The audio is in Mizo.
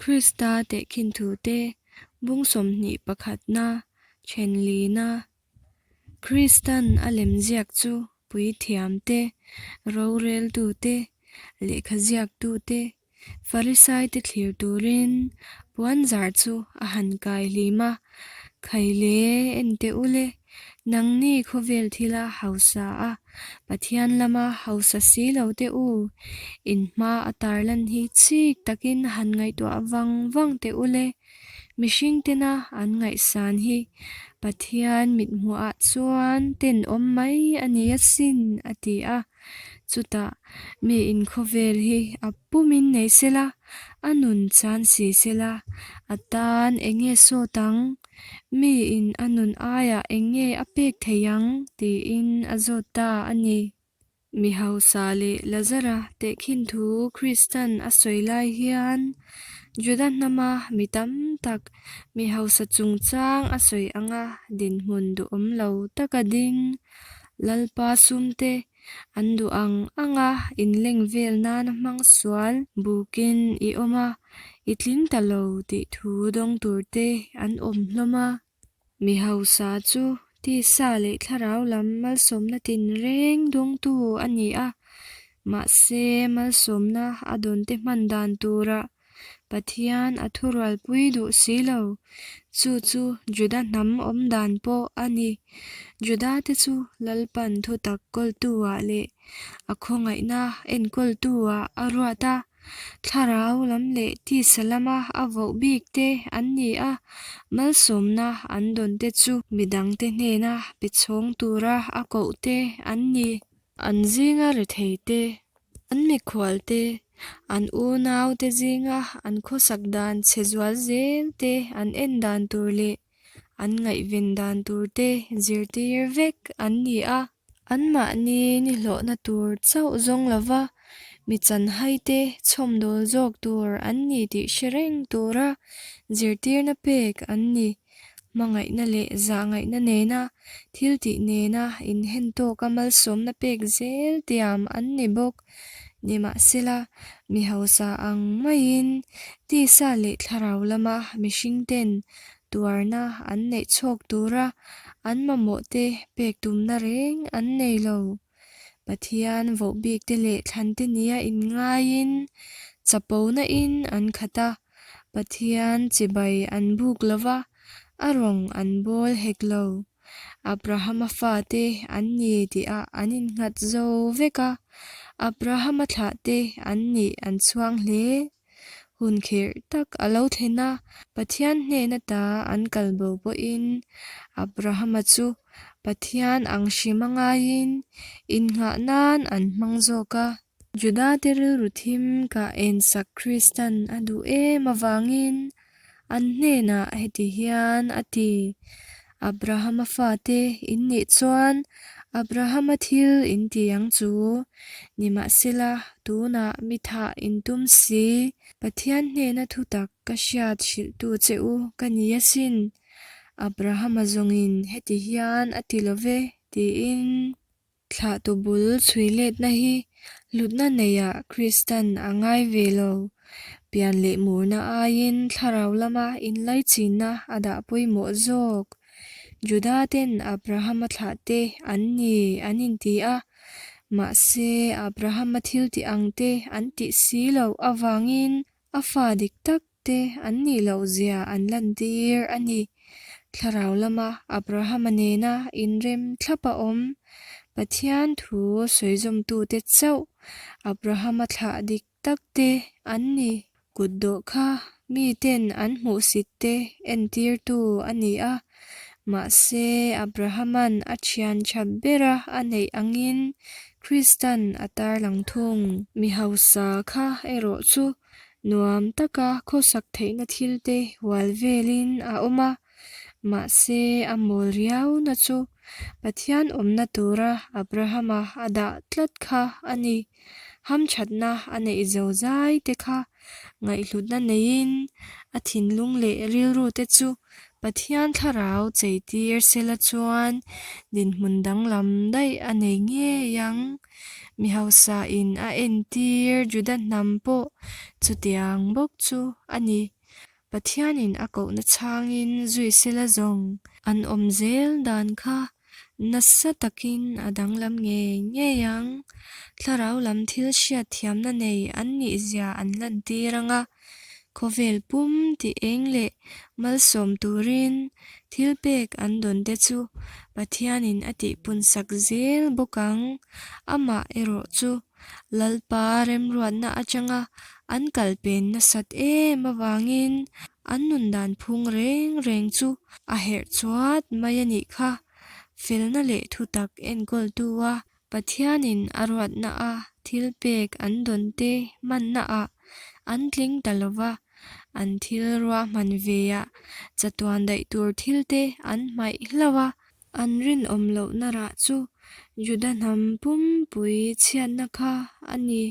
Krista tehkhin thute bung 21na then lina. Kristan a lemziak chu puithiam te, roreltu te, lehkha ziaktu te, Farisaite thlir turin puanzar chu a han kai hlim a, Khai le, en teh u le, nangni khawvel thila hausa a, Pathian lama hausa si lo teh u, in hma a tarlan hi chik takin han ngaihtuah vang vang teh u le, mihring tena an ngaihsan hi Pathian mithmuhah chuan tenawm mai a ni asin, a ti a. Chutah mi inkhawvel hi a pumin nei sela, a nun chan si sela, a tan eng nge sawt ang? Mi in a nun aiah eng nge a pek thei ang? tiin a zawt ta a ni. Mi hausa leh Lazara tehkhin thu Kristan a sawi lai hian Juda hnama mi tam tak mi hausa chungchang a sawi anga dinhmun duhawm lo taka ding Lalpa sumte an duh ang anga inleng vel nana hmang sual bukin i awm a, i tling ta lo tih thu dawng turte an awm hlawm a. Mi hausa chu tisa leh thlarau lam malsawmna tinreng dawngtu a ni a, mahse malsawmna a dawnte hman dan turah Pathian a thurualpui duh si lo. Chu chu Juda hnam awm dan pawh a ni. Judate chu Lalpan thutak kawltu-ah leh a khawngaihna enkawltu-ah a ruat a. Thlarau lam leh tisa lama a voh bik te an ni a, malsawmna an dawn te chu midangte hnena pe chhawng tura a koh te an ni. An zinga rethei te, an mikhual te, an unau te zinga an khawsak dan chhe zual zel te an en dan tur leh an ngaihven dan tur te zirtir vek an ni a. Anmahni ni hlawhna tur chauh zawng lova mi chanhai te chhawmdawl zawk tur an ni tih hre reng tura zirtirna pek an ni. Hmangaihna leh zahngaihna nena thil tih nena inhen tawka malsawmna pek zel tiam an ni bawk. Nimahsela, mi hausa ang maiin tisa leh thlarau lama mihringten tuarna an neih chhawk tura an mamawhte pek tumna reng an nei lo. Pathian vohbikte leh thlante nia inngaiin chapona in an khat a, Pathian chibai an buk lo va, a rawng an bawl hek lo. Abrahama fate an ni tihah an innghat zo vek a, Abrahama thlahte an nih an chhuang hle. Hun khirh tak a lo thlen a, Pathian hnena ta an kal bo pawhin Abrahama chu Pathian ang hrim a ngaiin innghah nan an hmang zawk a. Judate rilru thim kah ensak Kristan a duh em avangin an hnenah heti hian a ti, Abrahama fate in nih chuan Abrahama thil in ti ang chu, nimahsela tunah mi thah in tum si, Pathian hnena thutak ka hriat hrilhtu che u ka ni asin, Abrahama zawngin heti hian a ti lo ve, tiin. Thlahtu bul chhui letna hi hlutna neiah Kristan a ngai ve lo. Pian leh murna aiin thlarau lama inlaichinna a dah pawimawh zawk. Juda-ten Abrahama thlahte an ni an inti a, mahse Abrahama thiltih angte an tih si loh avangin A fa dik tak te an nih loh zia an lantir a ni. Thlarau lama Abrahama nena inrem thlap a awm. Pathian thu sawizawmtute chauh Abrahama thlah dik tak te an ni. Kutdawh kha miten an hmuhsit te entirtu a ni a. Mahse, Abrahama'n a thian tha bera a neih angin Kristan a tarlang thung. Mi hausa kha erawh chu nuam taka khawsak theihna thilte hual velin a awm a, mahse a mawl riauna chu Pathian awmna tura Abrahama a dah tlat kha a ni. Hamthatna a neih zo zai te kha ngaihhlutna neiin a thinlung leh rilru te chu Pathian thlarau cheitir sela chuan dinhmun danglam daih a nei ngei ang. Mi hausain a entir Juda hnam pawh chutiang bawk chu a ni. Pathianin a kohna chhangin zui sela zawng an awm zel dan kha nasa takin a danglam ngei ngei ang. Thlarau lam thil hriat thiamna nei an nihzia an lantir ang a, khawvel pum tih eng leh malsawm turin thil pek an dawn te chu Pathianin a tihpunsak zel bawk ang. Amah erawh chu Lalpa remruatna atanga an kal pen nasat em avangin an nun dan phung reng reng chu a herh chuat mai a nih kha. Felna leh thutak enkawltu a Pathianin a ruatna a thil pek an dawn te hmanna ah an tling ta lo va, an thil ruahman ve ah chatuan daih tur thil te an hmaih hlauh a, an rinawm lohna rah chu Juda hnam pumpui chhiatna kha a ni.